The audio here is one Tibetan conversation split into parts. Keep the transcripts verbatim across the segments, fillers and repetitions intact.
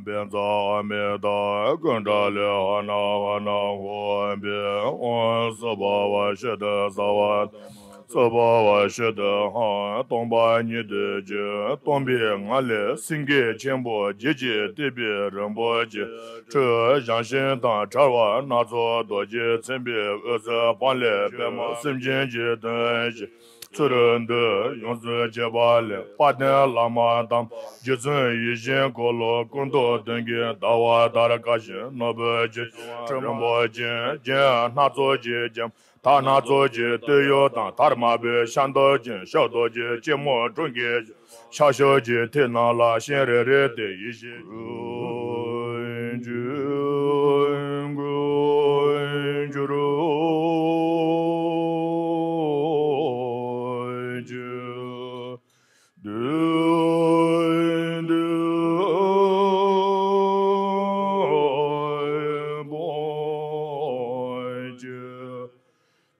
བཛྲ་ཨ་མི་ཏ་ཀུན་ཏ་ལི་ཧ་ན་ཧ་ན་ཧོ། བི་ཨོ་སྭ་བྷཱ་ཝ་ཤུདྡྷ་སྭ་བྷཱ་ཏ་སྭ་བྷཱ་ཝ་ཤུདྡྷ་ཧ། སྟོང་པ་ཉིད་དུ་གྱུར། སྟོང་པའི་ངང་ལས་སེང་གེ་ཆེན་པོ་བརྒྱད་ཀྱིས་བཏེགས་པའི་རིན་པོ་ཆེའི་ཁྲོད་བཞེངས་ཤིང་དང་བྲལ་བ་སྣ་ཚོགས་རྡོ་རྗེས་མཚན་པའི་འོད་ཟེར་སྤང་ལེབ་པདྨོ་སེམས་ཅན་གྱི་དོན་བྱེད། ཚུལ་འདི་ཡོངས་སུ་བྱེད་པ་ལས་དཔལ་ལྡན་བླ་མ་དམ་པ་རྗེ་བཙུན་ཡིད་བཞིན་འཁོར་ལོ་སྐུ་མདོག་མདུན་གྱི་ཟླ་བ་ལྟར་དཀར་ཞིང་ནོར་བུ་ཆེ་ཞིང་རིན་པོ་ཆེ་རྒྱན་སྣ་ཚོགས་ཀྱིས་བརྒྱན། དར་སྣ་ཚོགས་ཀྱི་སྟོད་གཡོགས་དང་དར་དམར་པོའི་ཤ་མདོག་ཅན་ཞབས་རྡོ་རྗེ་ཅན་མོ་ཀྲུང་གིས། ཤར་ཕྱོགས་ཀྱི་ཐིག་ནང་ལ་སྤྱན་རེ་རེ་སྟེ་ཡེ་ཤེས།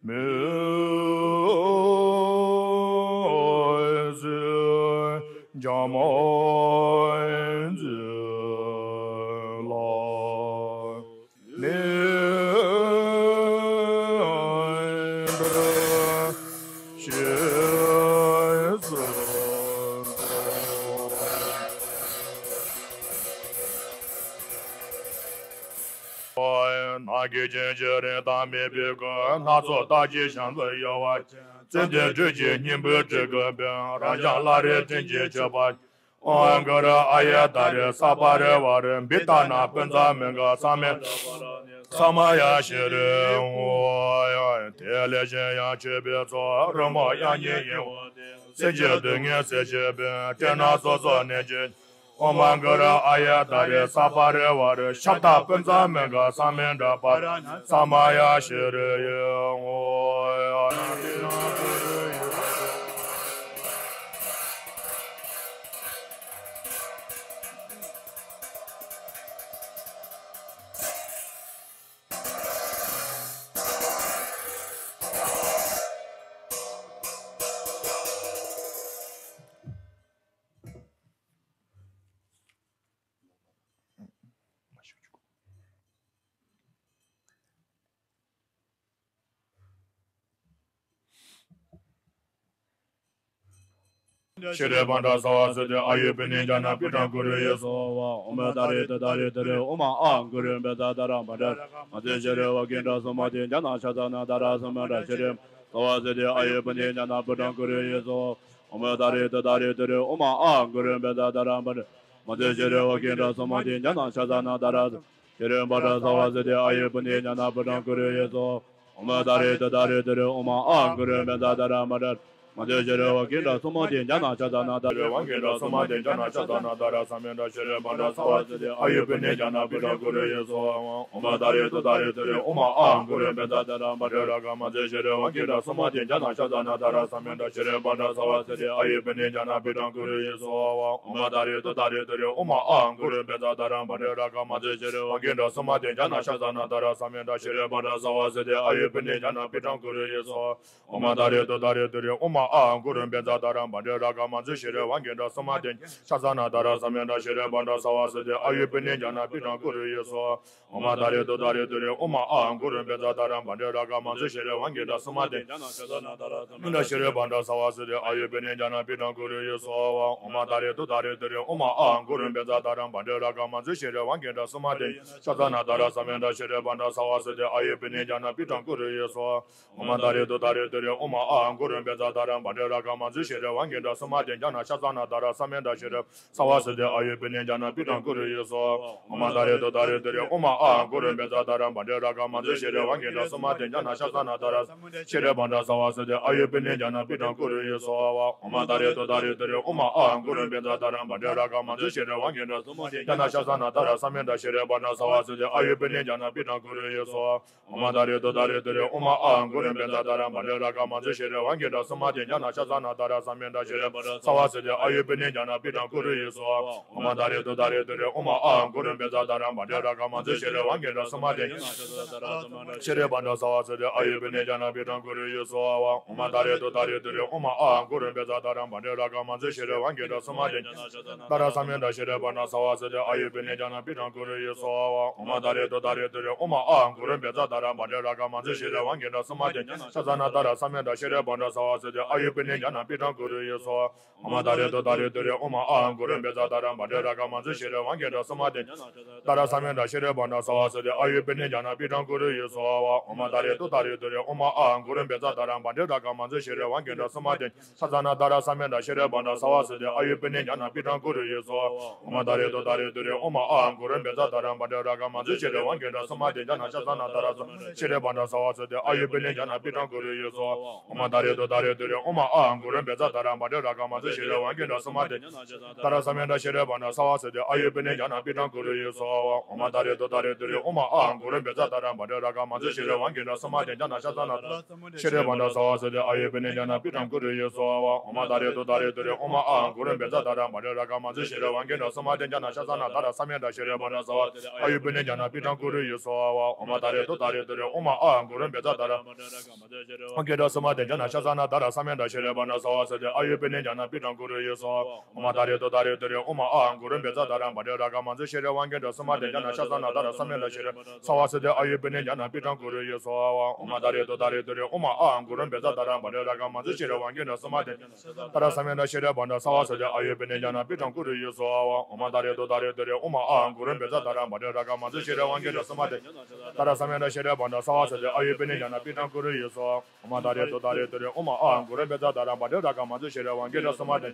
མི་ཟད་འཇམ་མཛད་ལ་ནི་ཕྱག་འཚལ་ལོ། ནམ་མཁའི་ཆུ་སྐྱེས་རིགས་དང་མི་བུ་ཀུན། སྣ་ཚོགས་རྟགས་ཀྱི་ཞལ་མཛོད་གཡོ་བ་ཅན། ཙན་དན་སྦྲུལ་གྱི་སྙིང་པོའི་སྤྲུལ་སྐུ་པས། རབ་འབྱམས་བླ་རེ་སྤྲིན་གྱིས་བསྐྱོད་པ། ཨོཾ་གུ་རུ་ཨཱརྱ་ད་རེ་སརྦ་རི་ཝཱ་རེ་བི་ཏ་ན་པུན་ཛ་མི་ག་ས་མི་ས་མ་ཡ་ཤི་རི་ཧཱུྃ། དེ་ལས་གཞན་ཡང་མཆོད་པའི་ཚོགས། རོལ་མོ་དབྱངས་སྙན་ཡིད་འོང་སྟེ། སེམས་ཅན་སྡུག་བསྔལ་སེལ་བྱེད་པའི། དེ་ན་སོ་སོར་གནས་བྱེད། ཨོཾ་གུ་རུ་ཨཱརྱ་ད་རེ་སརྦ་རི་ཝཱ་རེ་ཤབྡ་པུན་ཛ་མི་ག་ས་མི་དྲ་པ་ར་ཎ་ས་མ་ཡ་ཤི་རི་ཧཱུྃ། ཤྲཱི་བྷ་དྲ་སརྦ་སིདྡྷི་ཨཱ་ཡུ་པུ་ཎི་ཛྙཱ་ན་པུཥྟཾ་ཀུ་རུ་ཡེ་སྭཱ་ཧཱ། ཨོཾ་ད་རེ་ཏུཏྟཱ་རེ་ཏུ་རེ་ཨོཾ་ཨཱཿཧཱུྃ་ཀུ་རུ་བཛྲ་དྷ་ར་བྷ་དྲ་ར་ག་མ་ཙི་ཤྲཱི་བྷ་གི་ཏྲ་སུ་མ་ཏི་ཛྙཱ་ན་ཤ་ཙ་ན་དྷ་ར་ས་མ་དྲ་ཤྲཱི་སརྦ་སིདྡྷི་ཨཱ་ཡུ་པུ་ཎི་ཛྙཱ་ན་པུཥྟཾ་ཀུ་རུ་ཡེ་སྭཱ་ཧཱ། ཨོཾ་ད་རེ་ཏུཏྟཱ་རེ་ཏུ་རེ་ཨོཾ་ཨཱཿཧཱུྃ་ཀུ་རུ་བཛྲ་དྷ་ར་བྷ་དྲ་ར་ག་མ་ཙི་ཤྲཱི་བྷ་གི་ཏྲ་སུ་མ་ཏི་ཛྙཱ་ན་ཤ་ཙ་ན་དྷ་ར་ཤྲཱི་བྷ་དྲ་སརྦ་སིདྡྷི་ཨཱ་ཡུ་པུ་ཎི་ཛྙཱ་ན་པུཥྟཾ་ཀུ་རུ་ཡེ་སྭཱ་ཧཱ། ཨོཾ་ད་རེ་ཏུཏྟཱ་རེ་ཏུ་རེ་ཨོཾ་ཨཱཿཧཱུྃ་ཀུ་རུ་བཛྲ་དྷ་ར་བྷ་དྲ་ར་ག་མ་ཙི་ཤྲཱི་བྷ་གི་ཏྲ་སུ་མ་ཏི་ཛྙཱ་ན་ཤ་ཙ་ན་དྷ་ར་ཤྲཱི་བྷ་གི་ཏྲ་སུ་མ་ཏི་ཛྙཱ་ན་ཤ་ཙ་ན་དྷ་ར་ས་མི་ཏྲ་ཤྲཱི་བྷ་དྲ་སརྦ་སིདྡྷི་ཨཱ་ཡུ་པུ་ཎི་ཛྙཱ་ན་པུཥྟཾ་ཀུ་རུ་ཡེ་སྭཱ་ཧཱ། ཨོཾ་ད་རེ་ཏུཏྟཱ་རེ་ཏུ་རེ་ཨོཾ་ཨཱཿཧཱུྃ་ཀུ་རུ་བཛྲ་དྷ་ར་བྷ་དྲ་ར་ག་མ་ཙི་ཤྲཱི་བྷ་གི་ཏྲ་སུ་མ་ཏི་ཛྙཱ་ན་ཤ་ཙ་ན་དྷ་ར་ས་མི་ཏྲ་ཤྲཱི་བྷ་དྲ་སརྦ་སིདྡྷི་ཨཱ་ཡུ་པུ་ཎི་ཛྙཱ་ན་པུཥྟཾ་ཀུ་རུ་ཡེ་སྭཱ་ཧཱ། ཨོཾ་ད་རེ་ཏུཏྟཱ་རེ་ཏུ་རེ་ཨོཾ་ཨཱཿཧཱུྃ་ཀུ་རུ་བཛྲ་དྷ་ར་བྷ་དྲ་ར་ག་མ་ཙི་ཤྲཱི་བྷ་གི་ཏྲ་སུ་མ་ཏི་ཛྙཱ་ན་ཤ་ཙ་ན་དྷ་ར་ས་མི་ཏྲ་ཤྲཱི་བྷ་དྲ་སརྦ་སིདྡྷི་ཨཱ་ཡུ་པུ་ཎི་ཛྙཱ་ན་པུཥྟཾ་ཀུ་རུ་ཡེ་སྭཱ་ཧཱ། ཨོཾ་ད་རེ་ཏུཏྟཱ་རེ་ཏུ་རེ་ཨོཾ་ཨཱཿཧཱུྃ་ཀུ་རུ་བཛྲ་དྷ་ར་བྷ་དྲ་ར་ག་མ་ཙི་ཤྲཱི་བྷ་གི་ཏྲ་སུ་མ་ཏི་ཤ་ཙ་ན་དྷ་ར་ས་མི་ཏྲ་ཤྲཱི་བྷ་དྲ་སརྦ་སིདྡྷི་ཨཱ་ཡུ་པུ་ཎི་ཛྙཱ་ན་པུཥྟཾ་ཀུ་རུ་ཡེ་སྭཱ་ཧཱ། ཨོཾ་ད་རེ་ཏུཏྟཱ་རེ་ཏུ་རེ་ཨོཾ་ཨཱཿཧཱུྃ་ཀུ་རུ་བཛྲ་དྷ་ར་བྷ་དྲ་ར་ག་མ་ཙི་ཤྲཱི་བྷ་གི་ཏྲ་སུ་མ་ཏི་ཤ་ཙ་ན་དྷ་ར་ས་མི་ཏྲ་ཤྲཱི་བྷ་དྲ་སརྦ་སིདྡྷི་ཨཱ་ཡུ་པུ་ཎི་ཛྙཱ་ན་པུཥྟཾ་ཀུ་རུ་ཡེ་སྭཱ་ཧཱ། ཨོཾ་ད་རེ་ཏུཏྟཱ་རེ་ཏུ་རེ་ཨོཾ་ཨཱཿཧཱུྃ་ཀུ་རུ་བཛྲ་དྷ་ར་བྷ་དྲ་ར་ག་མ་ཙི་ཤྲཱི་བྷ་གི་ཏྲ་སུ་མ་ཏི་ཤ་ཙ་ན་དྷ་ར་ས་མི་ཏྲ་ཤྲཱི་བྷ་དྲ་སརྦ་སིདྡྷི་ཨཱ་ཡུ་པུ་ཎི་ཛྙཱ་ན་པུཥྟཾ་ཀུ་རུ་ཡེ་སྭཱ་ཧཱ། ཨོཾ་ད་རེ་ཏུཏྟཱ་རེ་ཏུ་རེ་ཨོཾ་ཨཱཿཧཱུྃ་ཀུ་རུ་བཛྲ་དྷ་ར་བྷ་དྲ་ར་ག་མ་ཙི་ཤྲཱི་བྷ་གི་ཏྲ་སུ་མ་ཏི་ཛྙཱ་ན་ཤ་ཙ་ན་དྷ་ར་ས་མི་ཏྲ་ཤྲཱི་སརྦ་སིདྡྷི་ཨཱ་ཡུ་པུ་ཎི་ཛྙཱ་ན་པུཥྟཾ་ཀུ་རུ་ཡེ་སྭཱ་ཧཱ། ཨོཾ་ད་རེ་ཏུཏྟཱ་རེ་ཏུ་རེ་ཨོཾ་ཨཱཿཧཱུྃ་ཀུ་རུ་བཛྲ་དྷ་ར་བྷ་དྲ་ར་ག་མ་ཙི་ཤྲཱི་བྷ་གི་ཏྲ་སུ་མ་ཏི་ཛྙཱ་ན་ཤ་ཙ་ན་དྷ་ར་ཤྲཱི་བྷ་དྲ་སརྦ་སིདྡྷི་ཨཱ་ཡུ་པུ་ཎི་ཛྙཱ་ན་པུཥྟཾ་ཀུ་རུ་ཡེ་སྭཱ་ཧཱ། ཨོཾ་ད་རེ་ཏུཏྟཱ་རེ་ཏུ་རེ་ཨོཾ་ཨཱཿཧཱུྃ་ཀུ་རུ་བཛྲ་དྷ་ར་བྷ་དྲ་ར་ག་མ་ཙི་ཤྲཱི་བྷ་གི་ཏྲ་སུ་མ་ཏི་ཛྙཱ་ན་ཤ་ཙ་ན་དྷ་ར་ས་མི་ཏྲ་ཤྲཱི་བྷ་དྲ་སརྦ་སིདྡྷི་ཨཱ་ཡུ་པུ་ཎི་ཛྙཱ་ན་པུཥྟཾ་ཀུ་རུ་ཡེ་སྭཱ་ཧཱ། ཨོཾ་ད་རེ་ཏུཏྟཱ་རེ་ཏུ་རེ་ཨོཾ་ཨཱཿཧཱུྃ་ཀུ་རུ་བཛྲ་དྷ་ར་བྷ་དྲ་ར་ག་མ་ཙི་ཤྲཱི་བྷ་གི་ཏྲ་སུ་མ་ཏི་ ཛྙཱ་ན་ཤ་ཙ་ན་དྷ་ར་ས་མནྟ་ཤྲཱི་པཎྜ་སརྦ་སིདྡྷི་ཨ་ཡུ་བི་ནྱ་ཛྙཱ་ན་པིཥྛ་ཀུ་རུ་ཡེ་སྭཱ་ཧཱ། ཨོཾ་ཏཱ་རེ་ཏུཏྟཱ་རེ་ཏུ་རེ་ཨོཾ་ཨཱཿཧཱུྃ་ཀུ་རུ་བཛྲ་ཏཱ་ར་བཛྲ་རཀྵ་མཉྫུ་ཤྲཱི་ཝཾ་ཀེ་ཏ་སུ་མ་ཏེ་ཛྙཱ་ན་ཤ་ཙ་ན་དྷ་ར་ཤྲཱི་པཎྜ་སརྦ་སིདྡྷི་ཨ་ཡུ་བི་ནྱ་ཛྙཱ་ན་པིཥྛ་ཀུ་རུ་ཡེ་སྭཱ་ཧཱ། ཨོཾ་ཏཱ་རེ་ཏུཏྟཱ་རེ་ཏུ་རེ་ཨོཾ་ཨཱཿཧཱུྃ་ཀུ་རུ་བཛྲ་ཏཱ་ར་བཛྲ་རཀྵ་མཉྫུ་ཤྲཱི་ཝཾ་ཀེ་ཏ་སུ་མ་ཏེ་ཛྙཱ་ན་ཤ་ཙ་ན་དྷ་ར་ས་མནྟ་ཤྲཱི་པཎྜ་སརྦ་སིདྡྷི་ཨ་ཡུ་བི་ནྱ་ཛྙཱ་ན་པིཥྛ་ཀུ་རུ་ཡེ་སྭཱ་ཧཱ། ཨོཾ་ཏཱ་རེ་ཏུཏྟཱ་རེ་ཏུ་རེ་ཨོཾ་ཨཱཿཧཱུྃ་ཀུ་རུ་བཛྲ་ཏཱ་ར་བཛྲ་རཀྵ་མཉྫུ་ཤྲཱི་ཝཾ་ཀེ་ཏ་སུ་མ་ཏེ་ཛྙཱ་ན་ཤ་ཙ་ན་དྷ་ར་ས་མནྟ་ཤྲཱི་པཎྜ་སརྦ་སིདྡྷི་ཨ་ཡུ་བི་ནྱ་ཛྙཱ་ན་པིཥྛ་ཀུ་རུ་ཡེ་སྭཱ་ཧཱ། ཨོཾ་ཏཱ་རེ་ཏུཏྟཱ་རེ་ཏུ་རེ་ཨོཾ་ཨཱཿཧཱུྃ་ཀུ་རུ་བཛྲ་ཏཱ་ར་བཛྲ་རཀྵ་མཉྫུ་ཤྲཱི་ཝཾ་ཀེ་ཏ་སུ་མ་ཏེ་ཛྙཱ་ན་ཤ་ཙ་ན་དྷ་ར་ས་མནྟ་ཤྲཱི་པཎྜ་སརྦ་སིདྡྷི་ཨ་ཡུ་བི་ནྱ་ཛྙཱ་ན་པིཥྛ་ཀུ་རུ་ཡེ་སྭཱ་ཧཱ། ཨོཾ་ཏཱ་རེ་ཏུཏྟཱ་རེ་ཏུ་རེ་ཨོཾ་ཨཱཿཧཱུྃ་ཀུ་རུ་བཛྲ་ཏཱ་ར་བཛྲ་རཀྵ་མཉྫུ་ཤྲཱི་ཝཾ་ཀེ་ཏ་སུ་མ་ཏེ་ཛྙཱ་ན་ཤ་ཙ་ན་དྷ་ར་ས་མནྟ་ཤྲཱི་པཎྜ་སརྦ་སིདྡྷི་ཨ་ཡུ་བི་ནྱ་ཛྙཱ་ན་པིཥྛ་ཀུ་རུ་ཡེ་སྭཱ་ཧཱ། ཨོཾ་ཏཱ་རེ་ཏུཏྟཱ་རེ་ཏུ་རེ་ཨོཾ་ཨཱཿཧཱུྃ་ཀུ་རུ་བཛྲ་ཏཱ་ར་བཛྲ་རཀྵ་མཉྫུ་ཤྲཱི་ཝཾ་ཀེ་ཏ་སུ་མ་ཏེ་ཛྙཱ་ན་ཤ་ཙ་ན་དྷ་ར་ས་མནྟ་ཤྲཱི་པཎྜ་སརྦ་སིདྡྷི་ཨ་ཡུ་བི་ནྱ་ཛྙཱ་ན་པིཥྛ་ཀུ་རུ་ཡེ་སྭཱ་ཧཱ། ཨོཾ་ཏཱ་རེ་ཏུཏྟཱ་རེ་ཏུ་རེ་ཨོཾ་ཨཱཿཧཱུྃ་ཀུ་རུ་བཛྲ་ཏཱ་ར་བཛྲ་རཀྵ་མཉྫུ་ཤྲཱི་ཝཾ་ཀེ་ཏ་སུ་མ་ཏེ་ཛྙཱ་ན་ཤ་ཙ་ན་དྷ་ར་ས་མནྟ་ཤྲཱི་པཎྜ་སརྦ་སིདྡྷི་ཨ་ཡུ་བི་ནྱ་ཛྙཱ་ན་པིཥྛ་ཀུ་རུ་ཡེ་སྭཱ་ཧཱ། ཨོཾ་ཏཱ་རེ་ཏུཏྟཱ་རེ་ཏུ་རེ་ཨོཾ་ཨཱཿཧཱུྃ་ཀུ་རུ་བཛྲ་ཏཱ་ར་བཛྲ་རཀྵ་མཉྫུ་ཤྲཱི་ཝཾ་ཀེ་ཏ་སུ་མ་ཏེ་ཛྙཱ་ན་ཤ་ཙ་ན་དྷ་ར་ཤྲཱི་པཎྜ་སརྦ་སིདྡྷི་ཨ་ཡུ་བི་ནྱ་ཛྙཱ་ན་པིཥྛ་ཀུ་རུ་ཡེ་སྭཱ་ཧཱ། ཨོཾ་ཏཱ་རེ་ཏུཏྟཱ་རེ་ཏུ་རེ་ཨོཾ་ཨཱཿཧཱུྃ་ཀུ་རུ་བཛྲ་ཏཱ་ར་བཛྲ་རཀྵ་མཉྫུ་ཤྲཱི་ཝཾ་ཀེ་ཏ་སུ་མ་ཏེ་ཛྙཱ་ན་ཤ་ཙ་ན་དྷ་ར་ས་མནྟ་ཤྲཱི་པཎྜ་སརྦ་སིདྡྷི་ཨ་ཡུ་བི་ནྱ་ཛྙཱ་ན་པིཥྛ་ཀུ་རུ་ཡེ་སྭཱ་ཧཱ། ཨོཾ་ཏཱ་རེ་ཏུཏྟཱ་རེ་ཏུ་རེ་ཨོཾ་ཨཱཿཧཱུྃ་ཀུ་རུ་བཛྲ་ཏཱ་ར་ཝཾ་ཀེ་ཏ་སུ་མ་ཏེ་ཛྙཱ་ན་ཤ་ཙ་ན་དྷ་ར་ས་མནྟ་ཤྲཱི་པཎྜ་སརྦ་སིདྡྷི་ཨ་ཡུ་བི་ནྱ་ཛྙཱ་ན་པིཥྛ་ཀུ་རུ་ཡེ་སྭཱ་ཧཱ། ཨོཾ་ཏཱ་རེ་ཏུཏྟཱ་རེ་ཏུ་རེ་ཨོཾ་ཨཱཿཧཱུྃ་ཀུ་རུ་བཛྲ་ཏཱ་ར་བཛྲ་རཀྵ་མཉྫུ་ཤྲཱི་ཝཾ་ཀེ་ཏ་སུ་མ་ཏེ་ཛྙཱ་ན་ཤ་ཙ་ན་དྷ་ར་ས་མནྟ་ཤྲཱི་སརྦ་སིདྡྷི་ཨ་ཡུ་བི་ནྱ་ཛྙཱ་ན་པིཥྛ་ཀུ་རུ་ཡེ་སྭཱ་ཧཱ། ཨོཾ་ཏཱ་རེ་ཏུཏྟཱ་རེ་ཏུ་རེ་ཨོཾ་ཨཱཿཧཱུྃ་ཀུ་རུ་བཛྲ་ཏཱ་ར་བཛྲ་རཀྵ་མཉྫུ་ཤྲཱི་ཝཾ་ཀེ་ཏ་སུ་མ་ཏེ་དྷ་ར་ས་མནྟ་ཤྲཱི་པཎྜ་སརྦ་སིདྡྷི་ཨ་ཡུ་བི་ནྱ་ཛྙཱ་ན་པིཥྛ་ཀུ་རུ་ཡེ་སྭཱ་ཧཱ། ཨོཾ་ཏཱ་རེ་ཏུཏྟཱ་རེ་ཏུ་རེ་ཨོཾ་ཨཱཿཧཱུྃ་ཀུ་རུ་བཛྲ་ཏཱ་ར་བཛྲ་རཀྵ་མཉྫུ་ཤྲཱི་ཝཾ་ཀེ་ཏ་སུ་མ་ཏེ་དྷ་ར་ས་མནྟ་ཤྲཱི་པཎྜ་སརྦ་སིདྡྷི་ཨ་ཡུ་བི་ནྱ་ཛྙཱ་ན་པིཥྛ་ཀུ་རུ་ཡེ་སྭཱ་ཧཱ། ཨོཾ་ཏཱ་རེ་ཏུཏྟཱ་རེ་ཏུ་རེ་ཨོཾ་ཨཱཿཧཱུྃ་ཀུ་རུ་བཛྲ་ཏཱ་ར་བཛྲ་རཀྵ་མཉྫུ་ཤྲཱི་ཝཾ་ཀེ་ཏ་སུ་མ་ཏེ་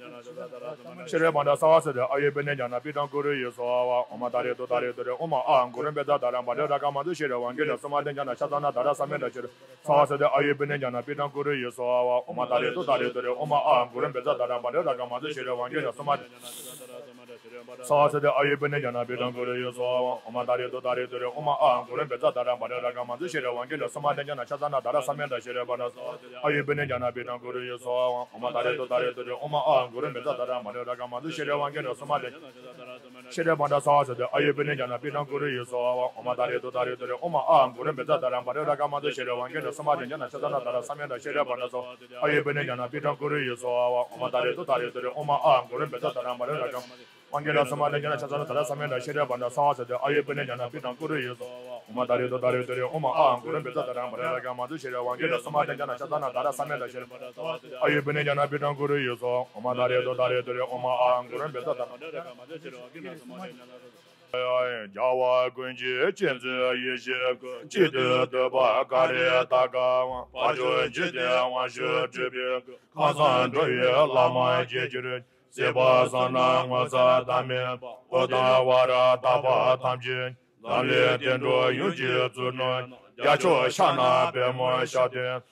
ཤྲཱི་པཎྜ་སརྦ་སིདྡྷི་ཨ་ཡུ་བི་ནྱ་ཛྙཱ་ན་པིཥྛ་ཀུ་རུ་ཡེ་སྭཱ་ཧཱ། ཨོཾ་ཏཱ་རེ་ཏུཏྟཱ་རེ་ཏུ་རེ་ཨོཾ་ཨཱཿཧཱུྃ་ཀུ་རུ་བཛྲ་ཏཱ་ར་བཛྲ་རཀྵ་མཉྫུ་ཤྲཱི་ཝཾ་ཀེ་ཏ་སུ་མ་ཏེ་ཛྙཱ་ན་ཤ་ཙ་ན་དྷ་ར་ས་མནྟ་ཤྲཱི་སརྦ་སིདྡྷི་ཨ་ཡུ་བི་ནྱ་ཛྙཱ་ན་པིཥྛ་ཀུ་རུ་ཡེ་སྭཱ་ཧཱ། ཨོཾ་ཏཱ་རེ་ཏུཏྟཱ་རེ་ཏུ་རེ་ཨོཾ་ཨཱཿཧཱུྃ་ཀུ་རུ་བཛྲ་ཏཱ་ར་བཛྲ་རཀྵ་མཉྫུ་ཤྲཱི་ཝཾ་ཀེ་ཏ་སུ་མ་ཏེ་སརྦ་སིདྡྷི་ཨ་ཡུ་བི་ནྱ་ཛྙཱ་ན་པིཥྛ་ཀུ་རུ་ཡེ་སྭཱ་ཧཱ། ཨོཾ་ཏཱ་རེ་ཏུཏྟཱ་རེ་ཏུ་རེ་ཨོཾ་ཨཱཿཧཱུྃ་ཀུ་རུ་བཛྲ་ཏཱ་ར་བཛྲ་རཀྵ་མཉྫུ་ཤྲཱི་ཝཾ་ཀེ་ཏ་སུ་མ་ཏེ་ཛྙཱ་ན་ཤ་ཙ་ན་དྷ་ར་ས་མནྟ་ཤྲཱི་པཎྜ་སརྦ་སིདྡྷི་ཨ་ཡུ་བི་ནྱ་ཛྙཱ་ན་པིཥྛ་ཀུ་རུ་ཡེ་སྭཱ་ཧཱ། ཨོཾ་ཏཱ་རེ་ཏུཏྟཱ་རེ་ཏུ་རེ་ཨོཾ་ཨཱཿཧཱུྃ་ཀུ་རུ་བཛྲ་ཏཱ་ར་བཛྲ་རཀྵ་མཉྫུ་ཤྲཱི་ཝཾ་ཀེ་ཏ་སུ་མ་ཏེ་ཤྲཱི་པཎྜ་སརྦ་སིདྡྷི་ཨ་ཡུ་བི་ནྱ་ཛྙཱ་ན་པིཥྛ་ཀུ་རུ་ཡེ་སྭཱ་ཧཱ། ཨོཾ་ཏཱ་རེ་ཏུཏྟཱ་རེ་ཏུ་རེ་ཨོཾ་ཨཱཿཧཱུྃ་ཀུ་རུ་བཛྲ་ཏཱ་ར་བཛྲ་རཀྵ་མཉྫུ་ཤྲཱི་ཝཾ་ཀེ་ཏ་སུ་མ་ཏེ་ཛྙཱ་ན་ཤ་ཙ་ན་དྷ་ར་ས་མནྟ་ཤྲཱི་པཎྜ་སརྦ་སིདྡྷི་ཨ་ཡུ་བི་ནྱ་ཛྙཱ་ན་པིཥྛ་ཀུ་རུ་ཡེ་སྭཱ་ཧཱ། ཨོཾ་ཏཱ་རེ་ཏུཏྟཱ་རེ་ཏུ་རེ་ཨོཾ་ཨཱཿཧཱུྃ་ཀུ་རུ་བཛྲ་ཏཱ་ར་བཛྲ་རཀྵ་མཉྫུ་ཝཾ་ཀེ་ཏ་སུ་མ་ཏེ་ཛྙཱ་ན་ཤ་ཙ་ན་དྷ་ར་ས་མནྟ་ཤྲཱི་པཎྜ་སརྦ་སིདྡྷི་ཨ་ཡུ་བི་ནྱ་ཛྙཱ་ན་པིཥྛ་ཀུ་རུ་ཡེ་སྭཱ་ཧཱ། ཨོཾ་ཏཱ་རེ་ཏུཏྟཱ་རེ་ཏུ་རེ་ཨོཾ་ཨཱཿཧཱུྃ་ཀུ་རུ་བཛྲ་ཏཱ་ར་བཛྲ་རཀྵ་མཉྫུ་ཤྲཱི་ཝཾ་ཀེ་ཏ་སུ་མ་ཏེ་ཛྙཱ་ན་ཤ་ཙ་ན་དྷ་ར་ས་མནྟ་ཤྲཱི་ཨ་ཡུ་བི་ནྱ་ཛྙཱ་ན་པིཥྛ་ཀུ་རུ་ཡེ་སྭཱ་ཧཱ། ཨོཾ་ཏཱ་རེ་ཏུཏྟཱ་རེ་ཏུ་རེ་ཨོཾ་ཨཱཿཧཱུྃ་ཀུ་རུ་བཛྲ་ཏཱ་ར་བཛྲ་རཀྵ་མཉྫུ་ཤྲཱི་ཝཾ་ཀེ་ཏ་སུ་མ་ཏེ་རྒྱལ་བ་ཀུན་གྱི་སྤྱི་གཙུག་ཡེ་ཤེས་སྐུ། གཅིག་ཏུ་བསྡུས་པ་ཀ་རི་ཏ་ཀ་བ། བྱ་རྒོད་འཇིག་རྟེན་དབང་ཕྱུག་སྤྲུལ་པའི་སྐུ། ཁམས་གསུམ་འགྲོ་བའི་བླ་མ་རྒྱལ་གྱུར་ཅིག། སྲིད་པ་གསུམ་ན་ངོ་ཚ་ཟླ་མེད་པ། ཨུ་དུམ་ཝཱ་ར་དག་པ་ཐམས་ཅད། འཛམ་གླིང་བསྟན་འགྲོ་ཡུམ་གྱི་གཙུག་ནོར། རྒྱལ་མཆོག་ཕྱག་ན་པདྨོ་ཞབས་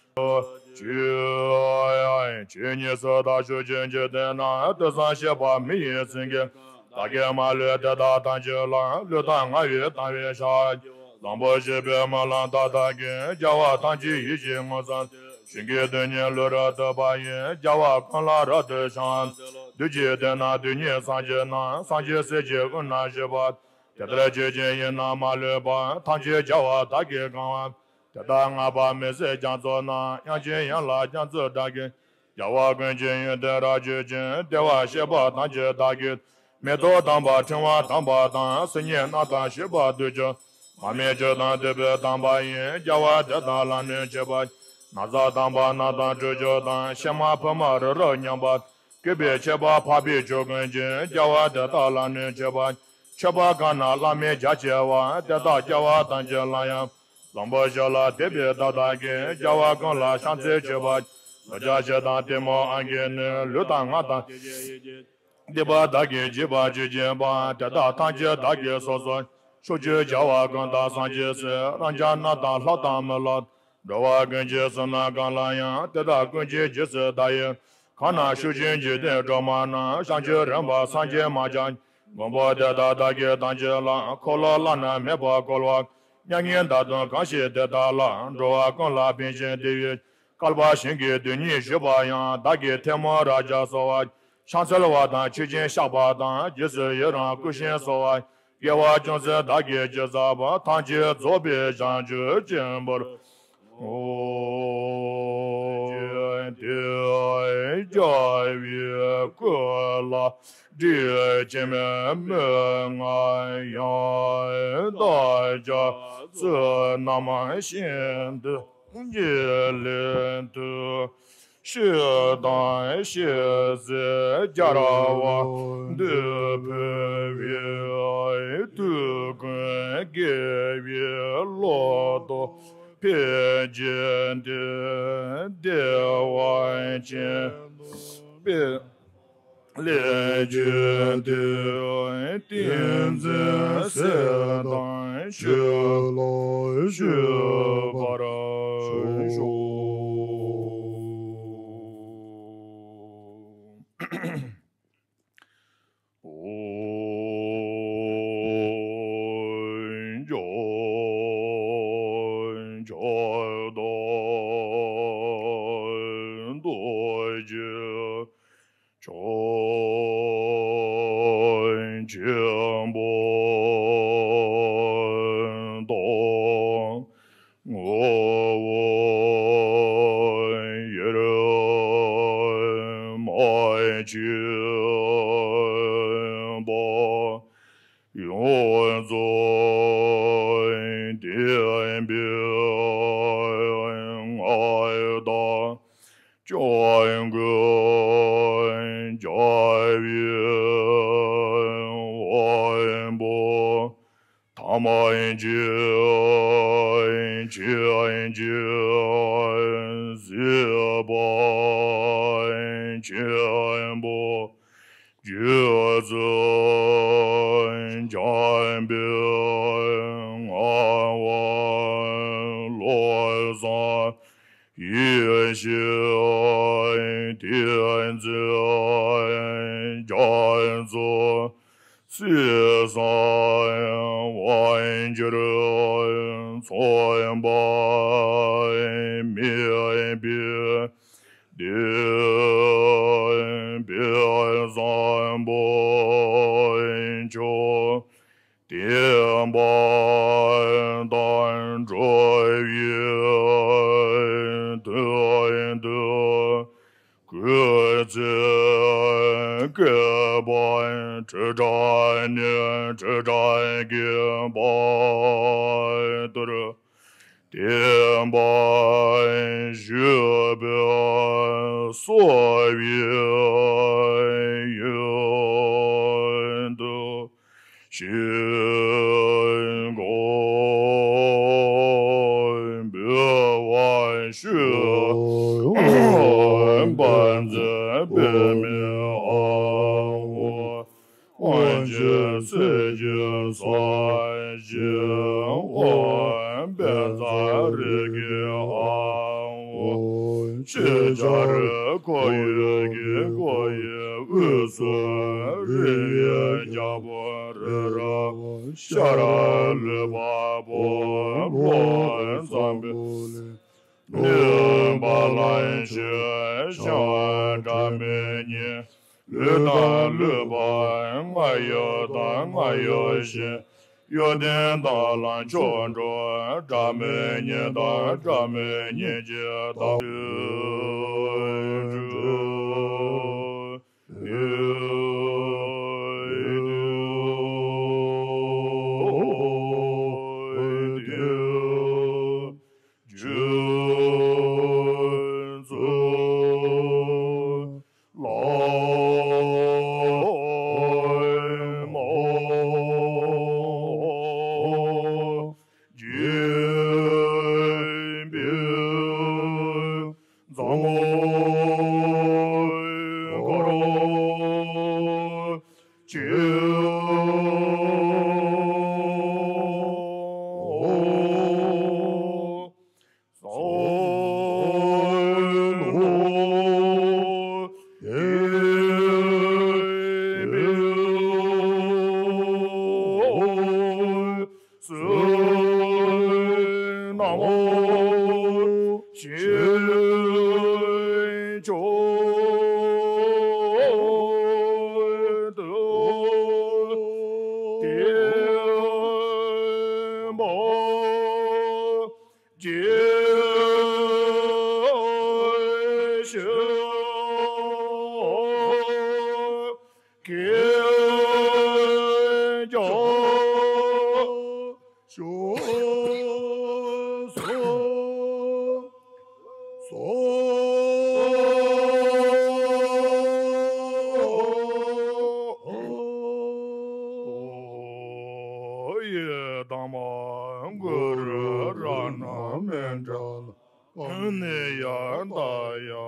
བརྟན། ཆོས་ཉིད་སུ་དག་ཤུགས་ཀྱིས། འཇིག་རྟེན་ན་དུས་གསུམ་གཤེགས་པ་མི་ཡི་སེང་གེ། བདག་གིས་མ་ལུས་དེ་དག་ཐམས་ཅད་ལ། ལུས་དང་ངག་ཡིད་དང་བས་ཕྱག་བློན་པོ་བཞི་པའི་སྨོན་ལམ་དག་དག་གིས། རྒྱལ་བ་ཐམས་ཅད་ཡིད་བཞིན་ངོ་མཚར། གཞན་གྱི་དོན་གཉེར་བློ་རབ་ཏུ་སྤར་ཡི། རྒྱལ་བ་ཀུན་ལ་རབ་ཏུ་ཕྱག་འཚལ་ལོ། བདུད་ཀྱི་སྡེ་རྣམས་དུས་གཉིས་སངས་རྒྱས་རྣམས། སངས་རྒྱས་སྲས་ཀྱི་དབུས་ན་བཞུགས་པ། དེ་ལྟར་ཆོས་ཀྱི་དབྱིངས་རྣམས་མ་ལུས་པ། ཐམས་ཅད་རྒྱལ་བ་དག་གིས་གང་བ། དེ་དག་བསྔགས་པ་མི་ཟད་རྒྱ་མཚོ་རྣམས། དབྱངས་ཅན་ཡན་ལག་རྒྱ་མཚོའི་སྒྲ་གིས། རྒྱལ་བ་ཀུན་གྱི་ཡོན་ཏན་རབ་བརྗོད་ཅིང་། བདེ་བར་གཤེགས་པ་ཐམས་ཅད་བདག་གིས། མེ་ཏོག་དམ་པ་ཕྲེང་བ་དམ་པ་དང་། སིལ་སྙན་རྣམས་དང་བཞད་པ་བདུད་ཀྱི། མར་མེ་མཆོག་དང་བདུག་སྤོས་དམ་པ་ཡིས། རྒྱལ་བ་དེ་དག་ལ་གནོད་བྱེད་པ། ན་བཟའ་དམ་པ་རྣམས་དང་ཁྲུས་མཆོག་དང་། ཕྱེ་མ་ཕུར་མ་རི་རབ་མཉམ་པ། བཀོད་པའི་ཆད་པ་ཕག་པའི་ཁྱུ་ཀུན་གྱིས། རྒྱལ་བ་དེ་དག་ལ་གནོད་བྱེད་པ། མཆོད་པ་གང་རྣམས་བླ་མེད་རྒྱ་ཆེ་བ། དེ་དག་རྒྱལ་བ་ཐམས་ཅད་ལ་ཡང་། བློན་པོ་བཞི་ལ་དད་པའི་བདག་དག་གིས། རྒྱལ་བ་ཀུན་ལ་ཕྱག་འཚལ་མཆོད་པ། ལོ་བརྒྱ་བཞི་དང་བདུན་མོ་ཨང་ཀི་ནི། ལུས་དང་ངག་དང་སྡིག་པ་བདག་གིས་བགྱིས་པ་ཆོས་ཀྱི་དཔལ། དེ་དག་ཐམས་ཅད་བདག་གིས་སོ་སོར། ཕྱོགས་བཅུའི་རྒྱལ་བ་ཀུན་དང་སངས་རྒྱས་སྲས། རབ་འབྱམས་རྣམས་དང་ལྷ་དང་མི་ལ། འགྲོ་བ་ཀུན་གྱི་བསོད་ནམས་གང་ལ་ཡང་། དེ་དག་ཀུན་གྱི་རྗེས་སུ་བདག་ཡི། གང་རྣམས་ཤུགས་ཀྱིས་འཇིག་རྟེན་སྒྲོན་མ་རྣམས། བྱང་ཆུབ་རིམ་པར་སངས་རྒྱས་མ་ཆགས། མགོན་པོ་དེ་དག་བདག་གིས་ཐམས་ཅད་ལ། འཁོར་ལོ་བླ་ན་མེད་པ་བསྐོར་བ། མྱ་ངན་འདའ་སྟོན་གང་བཞེད་དེ་དག་ལ། འགྲོ་བ་ཀུན་ལ་ཕན་ཞིང་བདེ་བའི། བསྐལ་པ་ཞིང་གི་དོན་གཉིས་ཞུས་པ་ཡང་། བདག་གིས་ཐལ་མོ་སྦྲ་བརྒྱ་གསོལ་བ། ཕྱག་འཚལ་བ་དང་མཆོད་ཅིང་བཤགས་པ་དང་། རྗེས་སུ་ཡི་རང་བསྐུལ་ཞིང་གསོལ་བ། དགེ་བ་ཅུང་ཟད་བདག་གིས་ཅི་བསགས་པ། ཐམས་ཅད་རྫོགས་པའི་བྱང་ཆུབ་ཅེས་པར། ཨོ། དེ་རྒྱལ་བའི་སྐུ་ལ་དྲི་ཞིམ་མོས་ང་ཡང་། བདག་ཅག་བསོད་ནམས་ཤིན་ཏུ་རྒྱས་ལས་དུ། ཤེས་དང་ཤེས་བྱའི་རྒྱལ་བ་འདོད་འཕེལ་བའི། དུས་ཀུན་དགེ་བའི་བློ་སྟོབས་འཕེལ་བྱེད་དེ། བདེ་བ་ཅན་དུ་སྤེལ། ལས་བྱེད་དེ། ཏིང་འཛིན་སྲེད་དང་ཆོས་ལ་སྤྱོད་པར་ཤོག། ཨོ། ཕྱག་འཚལ་ལོ། རྡོ་རྗེ་འཆང་ཆེན་པོ་དང་། ངོ་བོ་ཡེ་མ་ཆེན་པོ། ཡོངས་རྫོགས་བསྟན་པའི་མངའ་བདག་སྐྱབས་མགོན་རྒྱལ་བའི་དབང་པོ། ཐམས་ཅད་མཁྱེན་ཅིང་གཟིགས་པ་ཆེན་པོ། རྗེ་བཙུན་འཇམ་པའི་དབང་པོ། བློ་བཟང་ཡེ་ཤེས་ཏིང་འཛིན་རྒྱ་མཚོ། སྲིད་གསུམ་དབང་གྱུར་མཚུངས་པ་མེད་པའི། བདེན་པའི་བཟང་པོ་མཆོག། བསྟན་པ་དང་འགྲོ་བའི་དོན་དུ། སྐུ་ཚེ་བསྐལ་པ་ཁྲི་ཕྲག་ནས་ཁྲི་ཕྲག་བརྒལ་བར་དུ། བསྟན་པ་ཞུ་བར་གསོལ་བའི་ཡུལ་དུ། ཞིང་ཁམས་འབུལ་བར་ཞུ། དཔལ་ལྡན་པདྨའི་དབང་པོ། དབང་ཆེན་ཚེ་ཀྱི་ས་གཞི་འོག། དཔལ་རྩ་རི་རྒྱལ་དབང་པོ། ཕྱི་ལྕགས་རི་ཁོར་ཡུག་གི་ཁོར་ཡུག་དབུས་སུ་རི་ཡི་རྒྱལ་པོ་རི་རབ་ཤར་ལུས་འཕགས་པོ། ལྷོ་འཛམ་བུ་གླིང་ནུབ་གླིང་ཆེན་ཤར་སྒྲ་མི་སྙན། ལུས་དང་ལུས་འཕགས་རྔ་ཡབ་དང་རྔ་ཡབ་གཤེན། གཡོ་ལྡན་དྭགས་ལ་མཆོག་འགྲོ་སྒྲ་མི་སྙན་དང་སྒྲ་མི་སྙན་གྱི་བདག་ ཀྱེ་ཇོ་སོ་སོ། ཡི་དམ་མ་གུ་རུ་རཏྣ་མཎྜལ་ནི་ཡ་ད་ཡ་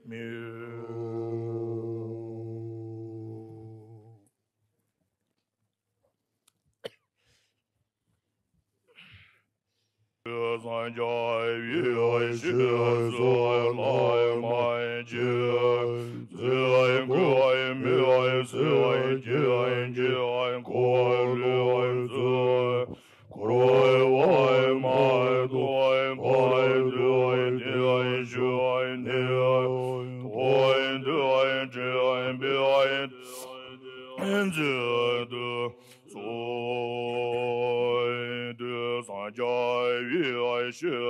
མི། སངས་རྒྱས་པའི་ཞིང་ལ་མ་ཅི་ཚེ་ཀུན་མི་ཚེ་ཀྱི་འཁོར་ལོ་འཁོར་བ་མ་དག་པ་དུས་དེ་ཞིག་ནས་དོན་དུ་འདྲེན་པའི་མཛད་དུ་གསོལ་ཏེ། སངས་རྒྱས་པའི་ཞིང་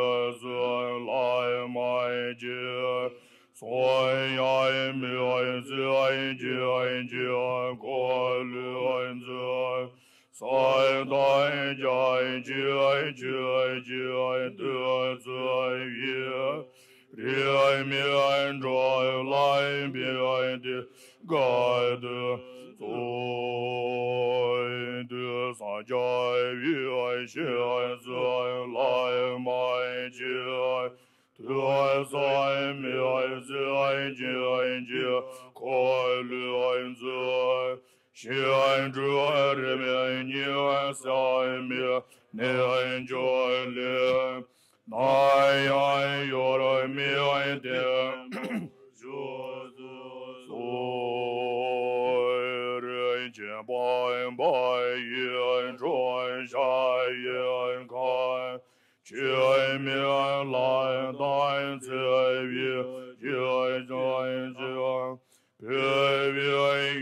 ལ་མ་ཅི་སངས་རྒྱས་མི་ཚེ་ཀྱི་འཁོར་ལོ་འཛིན་ས་དང་རྒྱ་ཆེ་ཆེ་ཆེ་དུས་ཚོད་ཡི་རིས་མེད་འགྲོ་ལ་འབད་དེ་དགའ་སྟོན་གསོལ་ཏེ། སངས་རྒྱས་པའི་ཞིང་ལ་མ་ཅི་དུས་སང་མི་ཚེ་ཀྱི་འཁོར་ལོ་འཛིན། ཞིང་དུ་རིས་མེད་ཉི་ཟེར་མེད་གནས་མཆོག་ལས། ནམ་ཡང་གཡོ་རུ་མེད་དེ་བཞུགས་སུ་གསོལ། རིན་ཆེན་པདྨ་ཡིད་འཕྲོག་ཞལ་གྱི་ཁ། འཆི་མེད་ལྷ་དང་ཚེ་འཕེལ་གྱི་ཕྱག་རྒྱ། བོད་པའི་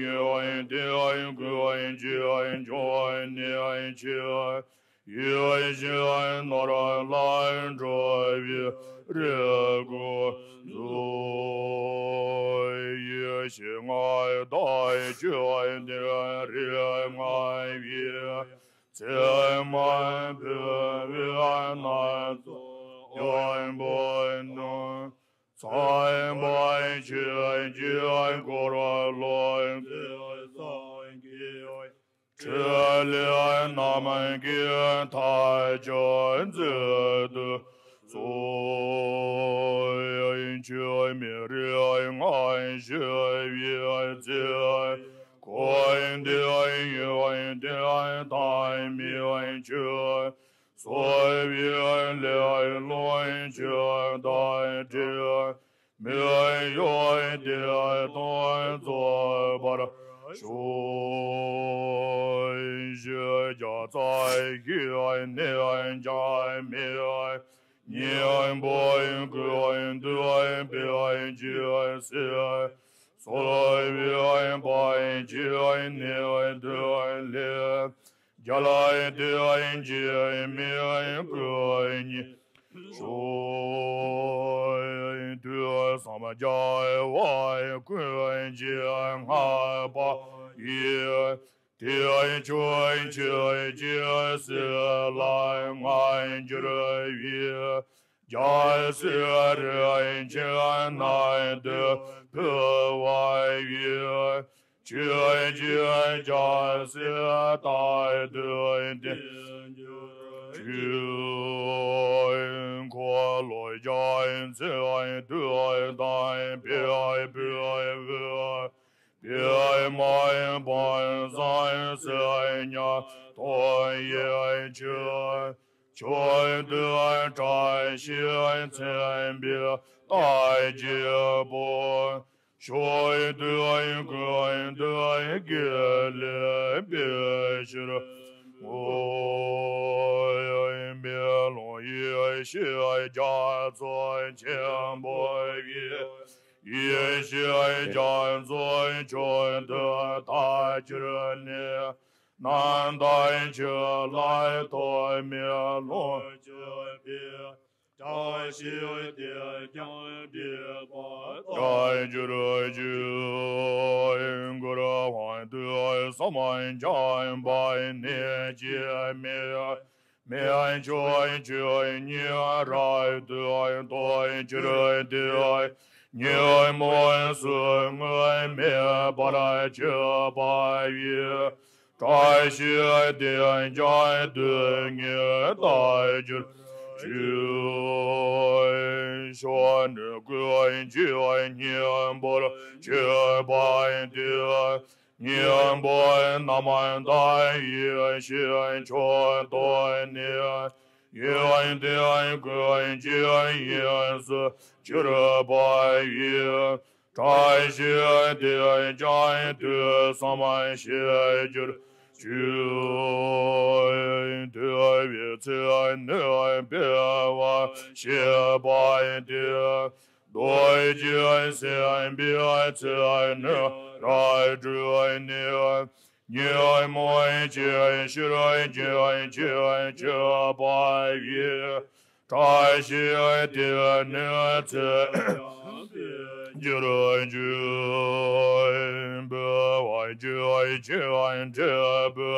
ཡོན་ཏན་ཀུན་གྱི་འབྱུང་གནས་ཆེ། ཡིད་བཞིན་ནོར་ལ་འགྲོ་བའི་རིགས་ཀུན་འཛིན། ཡེ་ཤེས་མངའ་བདག་ཆོས་ལྡན་རིགས་ལྔ་པའི། ཚད་མར་ཕུལ་བའི་སྣ་ཚོགས་སྙིང་པོ་ནི། ཚངས་པ་ཆོས་ཀྱི་འཁོར་ལོ་འཛིན་སངས་རྒྱས། ཕྲིན་ལས་རྣམས་ཀྱི་མཐའ་ཆོད་མཛད་དུ་གསོལ། ཆོས་མེད་རིགས་ལྔ་ཞི་བའི་ཚེ། འཁོར་འདས་ཡོན་ཏན་ཐ་མལ་ཆོས། གསོལ་བའི་ལེའུ་ལུང་ཆོས་དང་འབྲེལ། མི་གཡོ་བདེ་སྟོང་རྫོགས་པར་ཤོག། ཞེས་བརྒྱ་རྩ་བཞིའི་གནས་འབྱུང་མེད། སྙིང་པོ་ཀུན་འདུས་དཔལ་གྱི་སྲས། གསོལ་བའི་དཔལ་གྱི་གནས་བསྟོད་ལས། རྒྱལ་བསྟན་འཇིགས་མེད་སྐུ་གཉིས་ཤོག། དུས་གསུམ་རྒྱལ་བ་ཀུན་གྱིས་བསྔགས་པ་ཡི། དེ་ཕྱོགས་ཆོས་ཀྱི་སྲས་ལ་མངའ་གྱུར་པའི། རྒྱལ་སྲས་རིན་ཆེན་རྣམས་འདིར་ཕུལ་བ་ཡིས། ཆོས་ཀྱི་རྒྱལ་སྲས་རྟག་ཏུ་བརྟན་གྱུར་ཅིག། འཁོར་ལོ་རྒྱ་མཚོའི་དུས་དང་བེའུ་བུ། པདྨ་དཔལ་བཟང་སིལ་སྙན་ཐོག་ཡིད་ཆེས། མཆོད་འདོད་བཀྲ་ཤིས་མཚན་པའི་རྟགས་བརྒྱད་པོ། མཆོད་འདོད་ཀུན་འདུས་དགེ་ལེགས་སྤེལ་ཕྱིར་བསྔོ། མེ་ལོང་ཡེ་ཤེས་རྒྱ་མཚོ་ཆེན་པོ་ཡི། ཡེ་ཤེས་རྒྱ་མཚོའི་མཆོག་ཏུ་བདག་གྱུར་ནས། རྣམ་དག་ཆོས་ལ་ཐོགས་མེད་ལོངས་སྤྱོད་པའི། བཀྲ་ཤིས་དེས་ཀྱང་སྤྲས་པ་དག་གྱུར་ཅིག། གུ་རུ་ སེམས་འཇོམས་པ་ནི་ཅིས་མི་མི་འགྱུར་ཆོས་ཉིད་རབ་ཏུ་རྟོགས་གྱུར་ཏེ། ཉོན་མོངས་ཟུག་རྔུ་མེད་པར་གྱུར་པ་ཡི། བཀྲ་ཤིས་དེས་ཀྱང་དོན་གཉིས་རྟགས་གྱུར་ཅིག། གཞོན་ནུ་ཀུན་གྱི་སྙིང་པོར་གྱུར་པ་སྟེ། སྙིང་པོ་རྣམ་དག་ཡེ་ཤེས་མཆོག་ཏུ་ནི། ཡོན་ཏན་ཀུན་གྱི་དབྱིངས་སུ་གྱུར་པ་ཡི། བཀྲ་ཤིས་དེས་ཀྱང་དུས་གསུམ་ཤེས་གྱུར་ཅིག། དེ་བས་ཚེ་ནི་འཕེལ་བར་བྱེད་པ་སྟེ། རྡོ་རྗེ་སེམས་དཔའི་ཚེ་ནི་རབ་བསྒྲུབས་ནས། ཉོན་མོངས་ཅན་ཕྱིར་འབྱུང་བྱེད་པ་ཡི། བཀྲ་ཤིས་དེ་ནི་ཚེ་འཕེལ་གྱུར་ཅིག། འབུལ་བ་ཅན་ཕྱིར་འབྲས་བུ་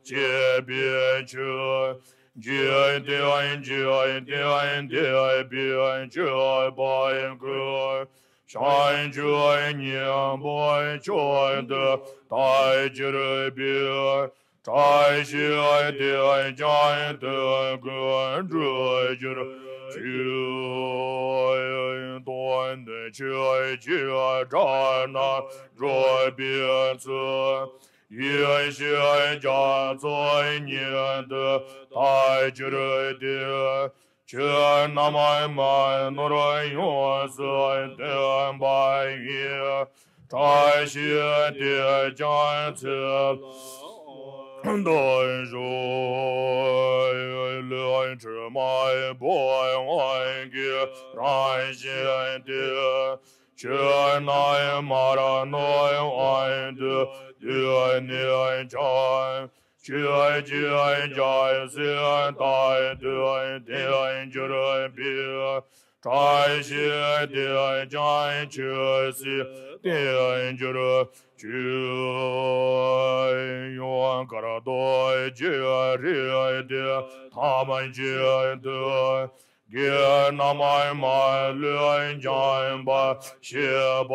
བྱེད་པའི་ཕྱིར། འཇིག་རྟེན་ཅན་འདས་པའི་སྤྱོད་པ་ཀུན། བྱང་ཆུབ་སྙིང་པོ་མཆོག་ཏུ་བལྟ་གྱུར་པའི། བཀྲ་ཤིས་དེས་ཀྱང་དོན་ཀུན་འགྲུབ་གྱུར་ཅིག། དོན་ནི་ཆོས་ཀྱི་སྒྲ་རྣམས་སྒྲོག་པའི་ཚུལ། ཡེ་ཤེས་རྒྱ་མཚོ་ཉིད་དུ་བལྟ་གྱུར་ཏེ། ཆོས་རྣམས་མ་ནོར་ཡོངས་སུ་སྟོན་པ་ཡི། བཀྲ་ཤིས་དེས་ཀྱང་ཚེ་དང་ཞོག། ལུས་དྲི་མ་སྦུབས་དབང་གིས་རང་བཞིན་ཏེ། ཆོས་རྣམས་མ་ནོར་དབང་དུ་བསྡུས་ནས་ཀྱང་། ཆོས་ཀྱི་རྒྱལ་སྲས་རྟག་ཏུ་བརྟན་གྱུར་པའི། བཀྲ་ཤིས་དེས་ཀྱང་ཆོས་སྲིད་བརྟན་གྱུར་ཅིག། ཡུངས་དཀར་རྡོ་རྗེ་རིགས་དྲུག་ཐམས་ཅད་དུ། བགེགས་རྣམས་མ་ལུས་འཇོམས་པར་བྱེད་པ་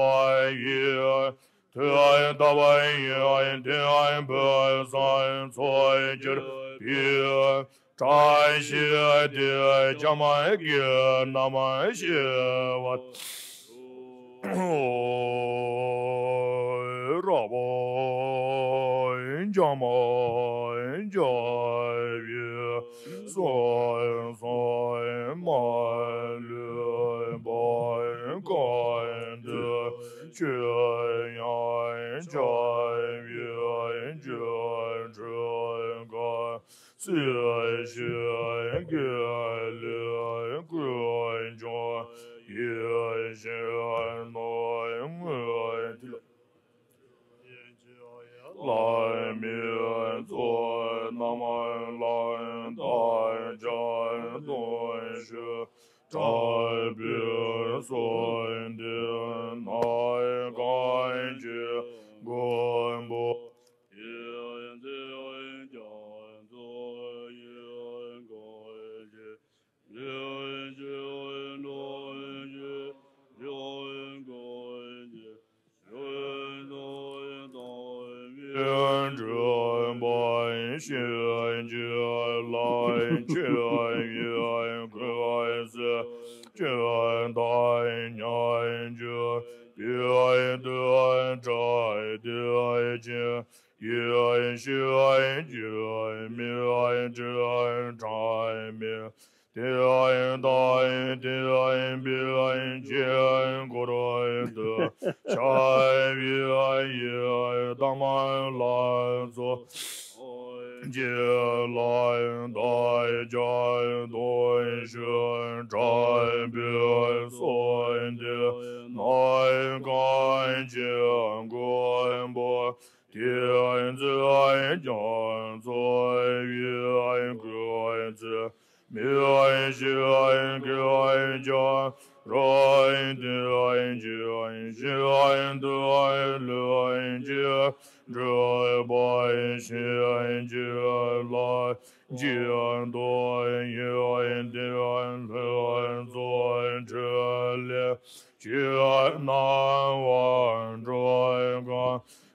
ཡི། མཐུ་སྟོབས་ཡོན་ཏན་ཕུན་སུམ་ཚོགས་གྱུར་པའི། བཀྲ་ཤིས་དེས་ཀྱང་བགེགས་རྣམས་ཞི་བ། རབ་འབྱམས་འབྱམས་པའི་གསུང་གསུང་མ་ལུས་པ་གང་དུ་ཆོས་དབྱིངས་འཆར་བའི་སྤྱོད་འགྲོ་གང་། སྲིད་ཞིའི་དགེ་ལེགས་ཀུན་འབྱུང་ཡེ་ཤེས་སྣང་ངོ་ལ། ལྷ་མིའི་ཚོགས་རྣམས་ལ་བདག་ཅག་སྟོང་ཞིང་གྲགས་པའི་གསུང་དེ་ནས་གང་བྱེད་མགོན་པོ། སྒྲུབ་པ་བྱིན་གྱིས་བརླབ་ཕྱིར་ཡི་གུ་སུ་ཅི་དང་མཉམ་གྱུར་པའི་དུས་དྲག་དེ་ཅིག། ཡེ་ཤེས་འགྱུར་མེད་དྲི་མེད་དེ་དང་ལྡན་པའི་དཀྱིལ་འཁོར་དུ་ཤར་བའི་ཡི་དམ་ལྷ་ཚོགས་ཀྱིས་བདག་ཅག་སྟོང་ཞིང་གྲགས་པའི་གསུང་དེ་ནས་གང་བྱེད་མགོན་པོ། དེ་ཚེ་ཀྱང་འཚོ་བའི་སྐུལ་ཚེ་མི་ཤིགས་ཀྱང་རབ་བརྟན་ཅིང་ཞིང་དུ་ལྷུན་གྱིས་གྲུབ་པ་ ཞིང་གི་ལ་གཅིག་ཏུ་ཡོད་དེ་ལྷུན་གྱིས་གྲུབ་ལས་ཀྱི་སྣང་བ་དྲུག་ཀུན་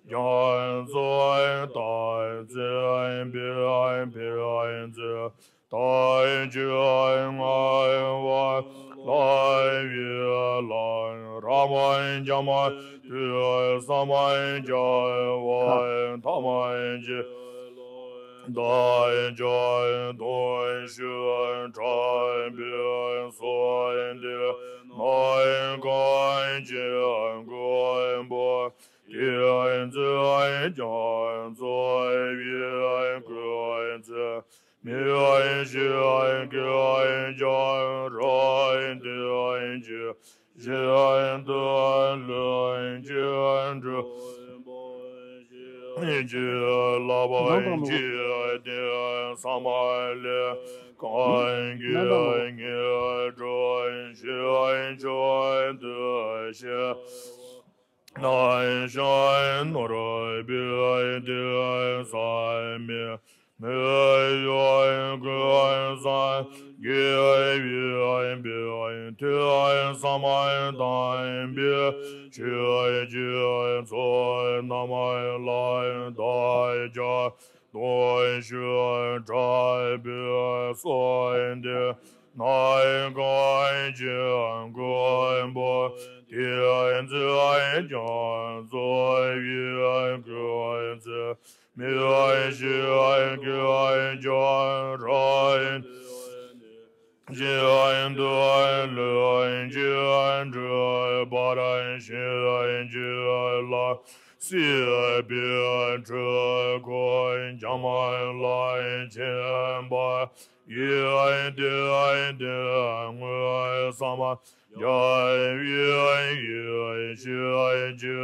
ཀྱང་ཚུལ་བཞིན་དུ་ཕྱིར་ཕྱིར་ཕྱིར་དག་ཅིག་མངའ་བ་ལྷ་བའི་ལྷ་རབ་འབྱམས་ཐོས་བསམ་རྒྱ་བ་ཐམས་ཅད་དག་ཅིག་ཏུ་ཞུགས་དྲག་པོས་གསོལ་ཏེ་སྣང་གང་ཅིག་མགོན་པོ་དེ་ཚུལ་བཞིན་དུ་གསོལ་བའི་སྐུ་ཚེ་མི་ཤིགས་ཀྱང་རབ་ཏུ་ཞི་ཞིང་དུ་ལྷུན་གྱིས་གྲུབ་པའི་ཕྱིར་བསླབ་པ་གཅིག་དེ་བསམ་ལས་གང་གིས་ངེས་འགྲུབ་ཞིང་མཆོག་ཏུ་ཤེས། ནས་ཤིང་ནོར་བུའི་དེ་བསམ་མེད་མི་གཡོ་ཀུན་སངས་རྒྱས་པའི་དེ་བསམ་དམ་པའི་ཆོས་ཀྱི་ཚོགས་རྣམས་ལ་བདག་ཅག་ཏུ་ཞུགས་དྲག་པོས་གསོལ་ཏེ་སྣང་གང་ཅིག་མགོན་པོ་དེ་ཚུལ་བཞིན་དུ་གསོལ་བའི་སྐུ་ཚེ་མི་ཤིགས་ཀྱང་རབ་ཏུ་ཞི་ཞིང་དུ་ལྷུན་གྱིས་གྲུབ་པར་བྱིན་གྱིས་བརླབས། སྲིད་པའི་འཁྲུལ་འཁོར་འཁྱམས་ལ་ཕྱིན་པ་ཡི་དེ་དེ་དངོས་སམ་རྒྱལ་བའི་ཡེ་ཤེས་ཀྱི་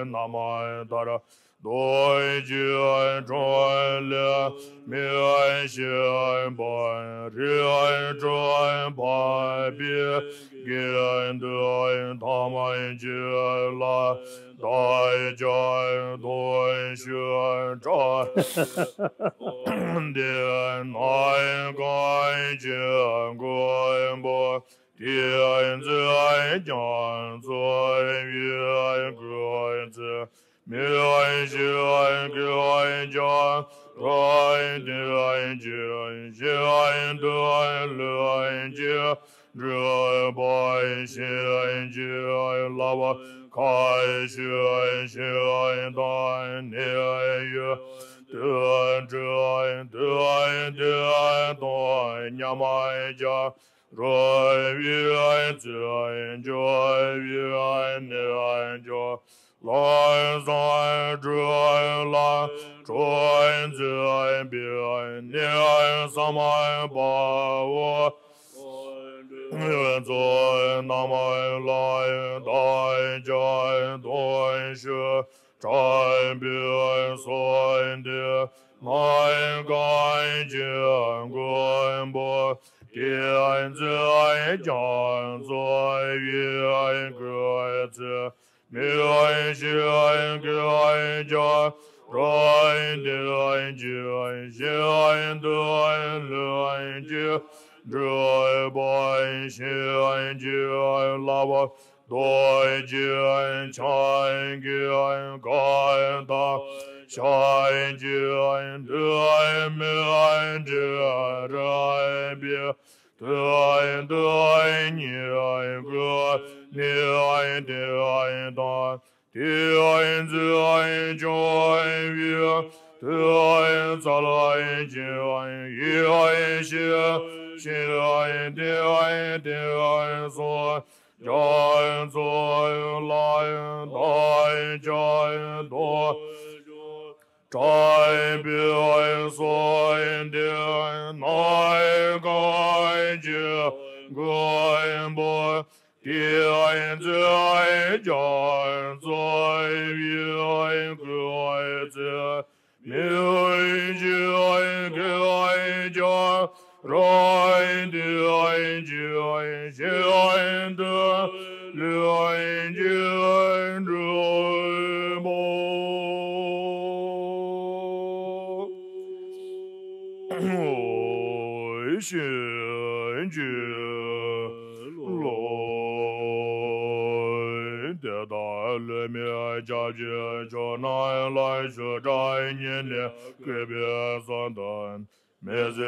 རྣམ་ཐར་རྡོ་རྗེའི་སྒྲོམ་ལས་མི་ཤིགས་པ་རིགས་དྲུག་འཕགས་པའི་དགེ་འདུན་ཐམས་ཅད་ལ་བདག་ཅག་ཏུ་ཞུགས་དྲག་སྟེ་སྣང་གང་ཅིག་མགོན་པོ་དེ་ཚུལ་བཞིན་དུ་གསོལ་བའི་སྐུ་ཚེ་མི་ཤིགས་ཀྱང་རབ་ཏུ་ཞི་ཞིང་དུ་ལྷུན་གྱིས་གྲུབ་པར་བྱིན་གྱིས་བརླབས། མཁའ་སྤྱོད་ཞིང་དང་གནས་ཡུལ་དུད་འགྲོ་དུད་འཐེན་དང་མཉམ་པར་རོལ་པའི་ཚུལ་འཇུག་པའི་གནས་མཆོག་ལམ་བཟང་དྲུག་ལ་འགྲོ་བའི་ཚུལ་འབད་གནས་སམ་དཔའ་བོ་ཚོགས་རྣམས་ལ་བདག་ཅག་ཏུ་ཞུགས་དྲག་པོས་གསོལ་ཏེ་སྣང་གང་ཅིག་མགོན་པོ་དེ་ཚུལ་བཞིན་དུ་གསོལ་བའི་སྐུ་ཚེ་མི་ཤིགས་ཀྱང་རབ་ཏུ་ཞི་ཞིང་དུ་ལྷུན་གྱིས་གྲུབ་པར་བྱིན་གྱིས་བརླབས། རྡོ་རྗེ་འཆང་གི་བཀའ་དང་ཞལ་གྱི་ལུས་མི་འབྲལ་བའི་དོན་དུ་ཉིད་ཀུན་ནས་དེ་དང་དེ་ཚུལ་འབྱུང་བའི་དུས་ཚོད་ཅིག་ཡེ་ཤེས་ཤིང་དེ་དེ་སོགས་རྒྱ་མཚོ་ལ་བདག་ཅག་ཏུ་དྲག་པོས་གསོལ་ཏེ་སྣང་གང་ཅིག་མགོན་པོ་དེ་ཚུལ་བཞིན་དུ་གསོལ་བའི་སྐུ་ཚེ་མི་ཤིགས་ཀྱང་རབ་ཏུ་ཞི་ཞིང་དུ་ལྷུན་གྱིས་གྲུབ་པར། ཤིན་ཅི་ལོ། དེ་དག་ལུས་མི་ཁྱབ་ཀྱི་ཕྱོགས་རྣམས་ལ་ཞུ་དག་ཉིད་ནི་གུས་པས་གསོལ་དང་། མི་ཟད་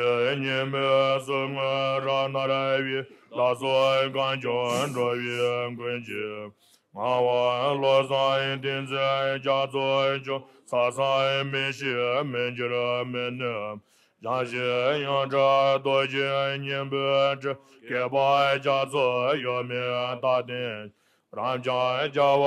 ཉི་མའི་ཟེར་ངོས་ར་ནར་བའི་ལ་སོགས་གང་བྱུང་འགྲོ་བའི་ཀུན་གྱི། ངག་དབང་བློ་བཟང་བསྟན་འཛིན་རྒྱ་མཚོ་མཆོག་ས་སང་མི་ཤི་མི་འགྱུར་མི་ནུབ། བྱང་ཞིང་ཡངས་གྲགས་རྡོ་རྗེ་སྙིང་པོའི་སྤྲུལ། སྐྱེས་པ་རྒྱ་མཚོ་གཡོ་མེད་རྟག་བརྟན། རབ་འབྱམས་རྒྱལ་བ་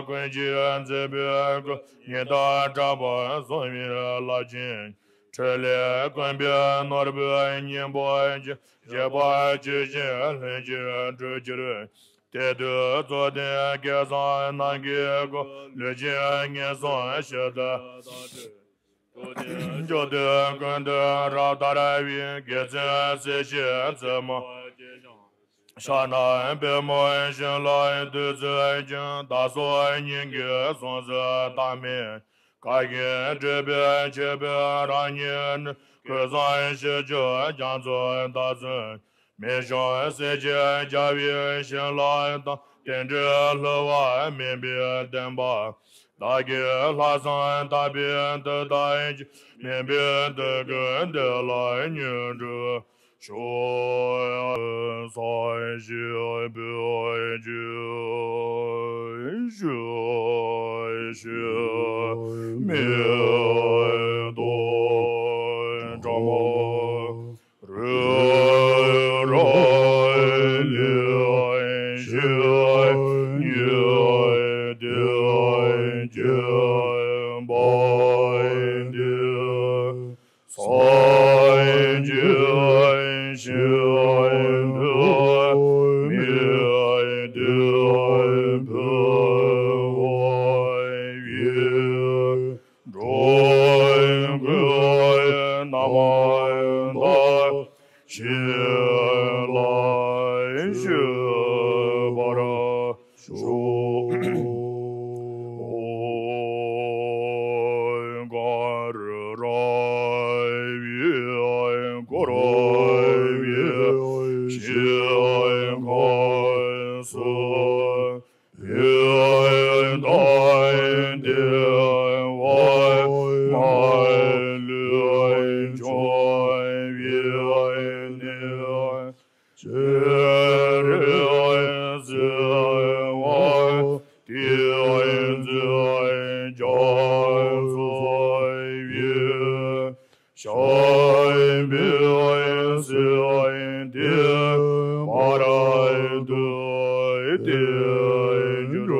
ཀུན་གྱིས་མཛེས་པའི་སྐུ། ཉི་ཟླ་གྲགས་པ་བཟུང་བའི་རླབས་ཅན། འཕྲིན་ལས་ཀུན་པའི་ནོར་བུའི་སྙིང་པོ་ཅན། བཞད་པ་ཇི་བཞིན་ལྷུན་གྱིས་གྲུབ་ཕྱིར། དེ་དུས་རྫོགས་ལྡན་སྐལ་བཟང་རྣམས་ཀྱི་སྐུ། ལུས་ཅན་ངན་སོང་ཞི་བདེ་དང་བྲལ། འཇིག་རྟེན་ཀུན་ཏུ་རབ་དར་བའི། དགེ་མཚན་སྲིད་ཞིའི་མཛེས་མ། ཕྱག་ན་པདྨོ་བཞིན་ལ་བདུད་རྩི་ཅན། བདག་སོགས་སྙིང་གའི་གཟུངས་གཟུགས་བལྟ་མིན། བཀའ་བཞིན་སྒྲུབ་པའི་མཆོད་པའི་རང་ཉིད་ནི། ཀུན་བཟང་ཞི་བྱེད་རྒྱ་མཚོ་བདག་བཙུན། མི་ཕྱུང་སྲིད་ཀྱི་རྒྱལ་བའི་ཞིང་ལ་གཏམས། རྟེན་འབྲེལ་བསླུ་བ་མིན་པའི་བདེན་པ། བདག་གིས་ལྷག་བསམ་བརྟགས་པའི་དུས་ལྟར་གྱི། མི་འབད་དུས་ཀུན་བདེ་ལ་མྱུར་འགྲུབ་ཤོག། སངས་རྒྱས་པའི་རྒྱུད་ཞུ་མི་དང་། ཕྲ་མ་རུ་ར་ལི་ཤི་ཉི་ཏི་ཀྱི་པ་ཏི། སངས་རྒྱས་ཞིང་དུ་མི་འདོད་འཕོ་བའི། འགྲོ་ཀུན་རྣམ་དག་ཞིང་ལ་སྤྱོད་པར་ཤོག། གངས་རི་ར་བས་བསྐོར་བའི་ཞིང་ཁམས་སུ། བོད་དང་འདུལ་བ་མ་ལུས་འབྱུང་བའི་གནས། སྤྱན་རས་གཟིགས་དབང་བསྟན་འཛིན་རྒྱ་མཚོ་ཡི། ཞབས་པད་སྲིད་མཐའི་བར་དུ་བརྟན་གྱུར་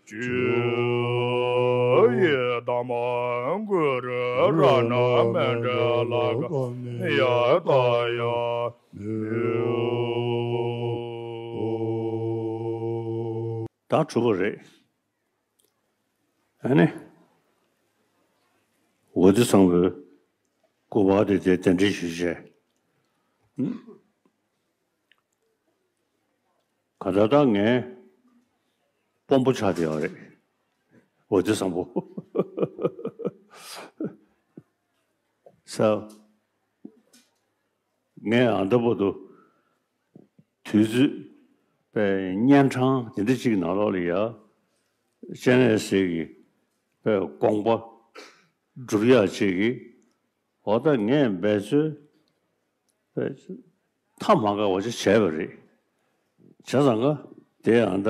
ཅིག། ཡི་དམ་གུ་རུ་རཏྣ་མཎྜལ་ལ་ག་ནི་ཡ་ཏ་ཡ་མི། ད་གྲུབ་པ་རེད། ཨ་ནི། འོ་དེ་བཟང་པོའི་སྐུ་པར་དེ་དེ་གདན་འདྲེན་ཞུས་བྱས། ག་ད་ལྟ་ངས་དཔོན་པོ་ཆགས་བསྡད་ཡོད་རེད། འོ་དེ་བཟང་པོ། ས། ངས་ཨ་ད་བར་དུ་དུས་ཚོད་པའི་གཉན་འཕྲང་དེ་འདྲ་ཅིག་ནང་ལོགས་ལ་ཡ། སྤྱན་རས་གཟིགས་ཀྱི་པའི་དགོངས་པ་སྒྲུབ་ཡག་ཅིག་གི་འོ་ད་ངས་འབད་རྩོལ་པའི་ཐབས་མ་འགག་པ་ཅིག་བྱས་པ་རེད། བྱས་ཙང་ཀ་དེ་ཨ་ད་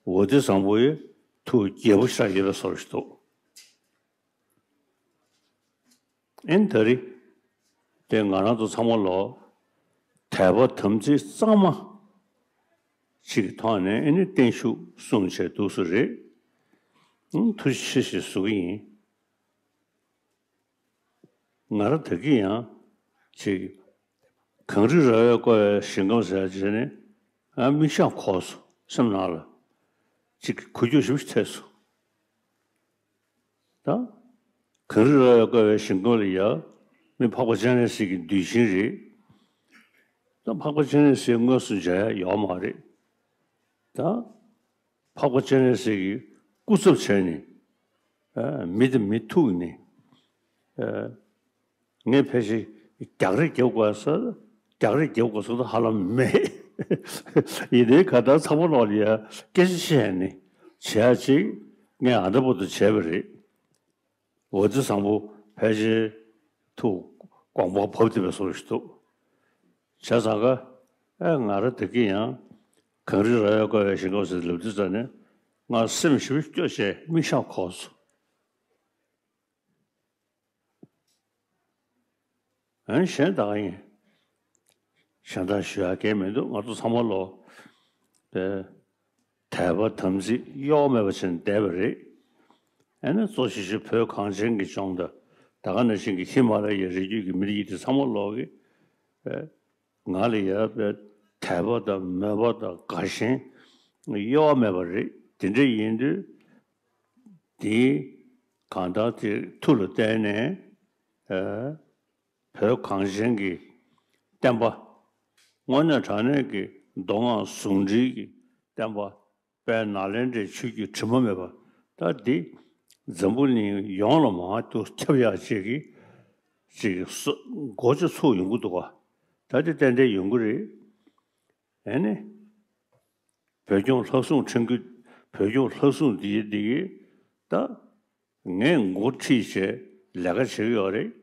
འོ་དེ་བཟང་པོ་ཡི་ཐུགས་དགྱེས་པོ་ཤ་ཡོད་པའི་བཟོ་ཞིག་འདུག་ཨེ་ནི་ད་རེས་དེ་ང་རང་ཚོ་ཚང་མ་ལོ་དད་པ་དམ་ཚིག་གཙང་མ་ཅིག་གི་ཐོག་ནས་ཨེ་ནི་བརྟན་བཞུགས་གསུངས་བྱས་འདུག་སེ་རེད། ཨང་ཐུགས་རྗེ་ཆེ་ཞེས་ཞུ་གི་ཡིན། ང་རང་ད་གིན་ཡང་ཅིག་གངས་རི་ར་བས་བསྐོར་བའི་ཞིང་ཁམས་ཟེར་བྱས་ནས་ཨ་མིག་ཤེལ་འཁོར་སོང་སེམས་ནང་ལ་ཅིག་གུས་འགྱུར་ཞེ་པོ་ཅིག་ཐེབས་སོང་། ད། གངས་རི་ར་བས་བསྐོར་བའི་ཞིང་ཁམས་ལ་ཡ། མི་འཕགས་པ་སྤྱན་རས་གཟིགས་ཀྱི་གདུལ་ཞིང་རེད། ད་འཕགས་པ་སྤྱན་རས་གཟིགས་དངོས་སུ་མཇལ་ཡ་ཡོད་མ་རེད། ད། འཕགས་པ་སྤྱན་རས་གཟིགས་ཀྱི་སྐུ་ཚབ་བྱས་ནས། ཨ་མི་དང་མི་ཐུག་ནས། ཨ་ངས་ཕལ་ཆེར་ རྒྱག་རེས་རྒྱབ་དགོས་ས། རྒྱག་རེས་རྒྱབ་དགོས་ས་ད་ཧ་ལམ་མེད། ཡིན་ནའི་གང་ལྟར་ཚང་མ་ལོག་ལ་ཡ་སྐད་ཆ་བཤད་ནས་བྱེད་ཡ་ཅིག་ངས་ཨ་འདྲ་པོ་དུ་བྱས་པ་རེད། འོ་དེ་བཟང་པོ་ཕལ་ཆེར་ཐུགས་དགོངས་པ་བབས་བསྡད་པའི་བཟོ་ཞིག་འདུག་བྱས་ཙང་ཀ་ཨེ་ང་རང་ད་གིན་ཡང་གངས་རི་ར་བས་བསྐོར་བའི་ཞིང་ཁམས་ཟེར་ལབ་དུས་ཙ་ནས་ང་སེམས་ཞེ་པོ་སྐྱོ་བྱས་མིག་ཤག་འཁོར་སོང་། ཨན་གཞན་དག་ཡིན། གཞན་དག་ཞུ་ཡག་གང་མི་འདུག་ང་ཚོ་ཚང་མ་ལོ་པའི་དད་པ་དམ་ཚིག་གཡོ་བ་མེད་པ་བྱས་ནས་བསྡད་པ་རེད། ཨ་ནི་གཙོ་ཆེ་ཤོས་བོད་གངས་ཅན་གྱི་ལྗོངས་དང་ད་ག་ནང་བཞིན་གྱི་ཧི་མ་ལ་ཡའི་རི་རྒྱུད་ཀྱི་མི་རིགས་དེ་ཚང་མ་ལོག་གི་ང་ལ་ཡོད་པའི་དད་པ་དང་མོས་པ་དང་དགའ་ཞེན་གཡོ་བ་མེད་པ་རེད། དེ་འདྲ་ཡིན་དུས་དེའི་གང་ལྟར་དེ་མཐུ་ལ་བརྟེན་ནས་ཨ། བོད་གངས་ཅན་གྱི་བསྟན་པ། དངོས་གནས་དྲང་གནས་ཀྱི་མདོ་སྔགས་ཟུང་འབྲེལ་གྱི་བསྟན་པ་དཔལ་ནཱ་ལེནྡྲའི་ཆོས་བརྒྱུད་དྲི་མ་མེད་པ་ད་འདི་འཛམ་བུ་གླིང་ཡོངས་ལ་མར་དུ་ཁྱབ་ཡག་ཅིག་གི་ཅིག་སོ་འགོ་ཅིག་ཚུགས་ཡོང་གི་འདུག་ག་ད་འདི་ཏན་ཏན་ཡོང་གི་རེད། ཨེ་ནི། བོད་སྐྱོང་ལྷ་སྲུང་ཁྲིམས་ཀྱི་བོད་སྐྱོང་ལྷ་སྲུང་འདི་འདི་གི་ད་ངས་འགོ་ཁྲིད་བྱས་ལས་ཀ་བྱེད་ཀྱི་ཡོད་རེད།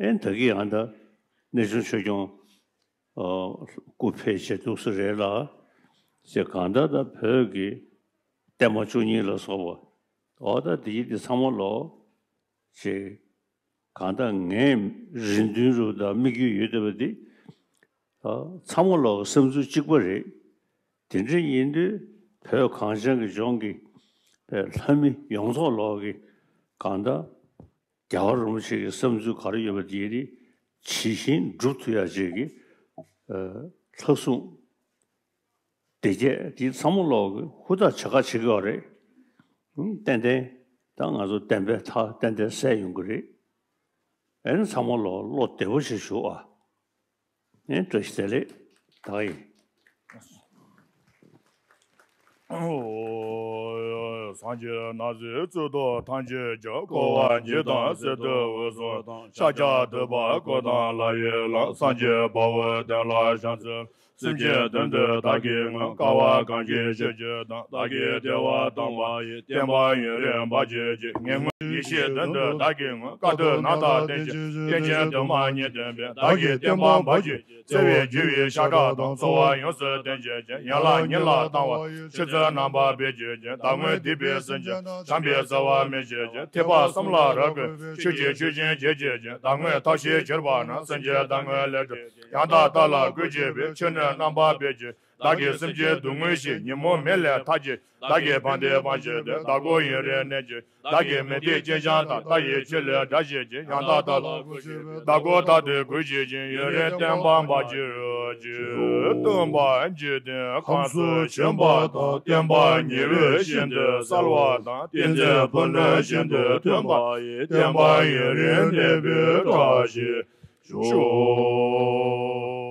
ཨེ་ད་གི་ཡང་ད་གནས་ཆུང་ཆོས་སྐྱོང་སྐུ་ཕེབས་བྱས་འདུག་ས་རེད་ལ། ཅེས་གང་ལྟར་ད་བོད་ཀྱི་བསྟན་པ་བཅུ་གཉིས་ལ་སོགས་པ་འོ་ད་འདི་འདི་ཚང་མ་ལོ་ཅེས། གང་ལྟར་ངས་རེ་འདུན་རུ་དང་དམིགས་ཡུལ་ཡོད་བསྡད་པ་འདི། ཚང་མ་ལོག་བསམ་ཚུལ་གཅིག་པ་རེད། དེ་འདྲ་ཡིན་དུས་བོད་གངས་ཅན་གྱི་ལྗོངས་ཀྱི་ལྷ་མི་ཡོངས་རྫོགས་ལོག་གི་གང་ལྟར་རྒྱལ་བ་རིན་པོ་ཆེ་གི་བསམ་ཚུལ་ག་རེ་ཡོད་པ་དེ་ནི་ཇི་བཞིན་སྒྲུབ་ཐུབ་ཡ་ཅིག་གི་ལྷ་སྲུང་སྡེ་བརྒྱད་དེ་ཚང་མ་ལོག་གི་ཧུར་ཐག་བྱ་དགའ་བྱེད་ཀྱི་ཡོད་རེད། ཏན་ཏན་ད་ང་ཚོ་བདེན་པའི་མཐའ་ཏན་ཏན་གསལ་ཡོང་གི་རེད། ཨེ་ནི་ཚང་མ་ལོ་བློ་བདེ་པོ་ཞིག་ཞུ་ཨ། ཨེ་བཀྲ་ཤིས་བདེ་ལེགས་ད་ཡིན། སངས་རྒྱས་ན་བཟའི་གཙུག་ཏོར་ཐམས་ཅད་ཀྱང་། འཁོར་བ་འཇིག་དང་གསེར་ཐུབ་འོད་སྲུང་དང་། ཤཱཀྱ་ཐུབ་པ་སྐུ་དང་ལྷ་ཡི་ལམ། སངས་རྒྱས་དཔའ་བོས་བསྟན་ལ་བྱང་ཚུལ། སེམས་ཅན་དོན་དུ་བདག་གིས་སྔོན། དཀའ་བ་གང་ཞིག་སྤྱད་ཀྱང་། བདག་གིས་བདེ་བ་དམ་པ་ཡི། བསྟན་པ་ཡུན་རིང་འབར་བྱེད་ཅིག་ངས་སྔོན་ཡེ་ཤེས་དོན་དུ་བདག་གིས་སྔོན། དཀའ་ཐུབ་རྣམ་དག་བསྟན་ཅིང་། རྟེན་ཅིང་དུ་མ་ཉིད་སྟོན་པས། བདག་གིས་བསྟན་པ་འབར་བྱེད་ཅིག་བརྩེ་བས་རྒྱུ་ཡི་ཤ་ཁྲག་དང་། འཚོ་བ་ཡོངས་སུ་བསྟན་བྱེད་ཅིང་། ཡན་ལག་ཉིད་ལ་བཏང་བ་ཡི། ཆོས་ཚུལ་རྣམ་པར་སྤེལ་བྱེད་ཅིང་། བདག་སྔོན་སྡིག་པའི་སེམས་ཅན་དང་། བྱམས་པའི་བརྩེ་བ་སྨིན་བྱེད་ཅིང་། ཐེག་པ་གསུམ་ལ་རབ་བཀོད་པའི། ཆོས་ཀྱི་ཆུ་ཆེན་འབྱེད་བྱེད་ཅིང་། བདག་སྔོན་ཐབས་ཤེས་བྱེད་པ་ན། སེམས་ཅན་བདག་སྔོན་ལས་སྒྲོལ། ཡང་དག་བདག་ལ་བཀོད་བྱེད་པའི། ཆོས་ནི་རྣམ་པར་སྤེལ་ཅིང་། བདག་གིས་སེམས་ཅན་སྡུག་བསྔལ་ཞི། ཉོན་མོངས་མེ་ལས་ཐར་བྱེད། བདག་གིས་ཕན་བདེ་སྤངས་བྱེད་དེ། བདག་སྒོ་ཡུན་རིང་གནས་ཅིང་། བདག་གི་མུ་སྟེགས་སྤྱན་ཆང་དང་། ལྟ་ཡི་ཆོས་ལས་བསྒྲལ་བྱེད་ཅིང་། ཡང་དག་བདག་ལ་བཀོད་བྱེད་པའི། བདག་སྒོ་དག་ཏུ་བཀོད་བྱེད་ཅིང་། ཡུན་རིང་བརྟན་པར་འབར་བྱེད་རོགས་གྱིས། སྟོན་པ་འཇིག་རྟེན་ཁམས་སུ་བྱོན་པ་དང་། བསྟན་པ་ཉི་འོད་བཞིན་དུ་གསལ་བ་དང་། ཏིང་འཛིན་ཕུབ་རྡུལ་བཞིན་དུ་ཐོན་པ་ཡི། བསྟན་པ་ཡུན་རིང་གནས་པའི་བཀྲ་ཤིས་ཤོག།